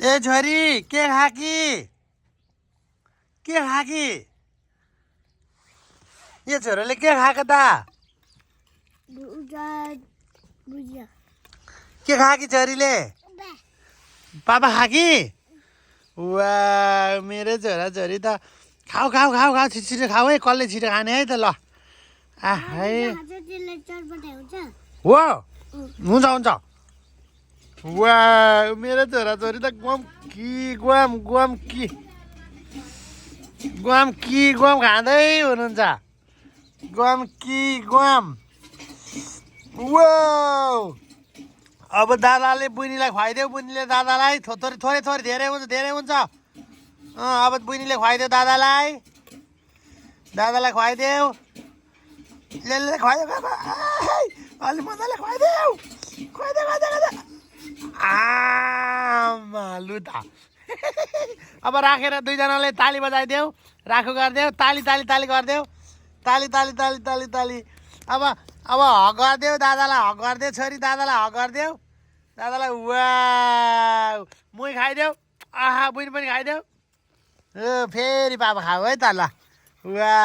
ए छोरी के खाकी यो छोराले के खाएको त के खाकी छोरीले पापा खाकी वा मेरो छोरा छोरी त खाऊ खाऊ खाऊ खाऊ छिटो छिटो खाऊ है कसले छिटो खाने है त ल है हो हुन्छ हुन्छ वा मेरो छोरा छोरी त गुम खाँदै हुनुहुन्छ गुम वो अब दादाले बहिनीलाई खुवाइदेऊ बहिनीले दादालाई थोरै थोरै थोरै धेरै हुन्छ अब बहिनीले खुवाइदेऊ दादालाई खुवाइदेऊ ले खुवाइदेऊ अलि मजाले खुवाइदेऊ लु त अब राखेर दुईजनाले ताली बजाइदेऊ राखु गरिदेऊ ताली गरिदेऊ ताली अब हक गरिदेऊ दादालाई हक गरिदेऊ छोरी दादालाई हक गरिदेऊ दादालाई वा मुही खाइदेऊ आहा बुझ्नु पनि खाइदेऊ फेरि पापा खाऊ है त ल वा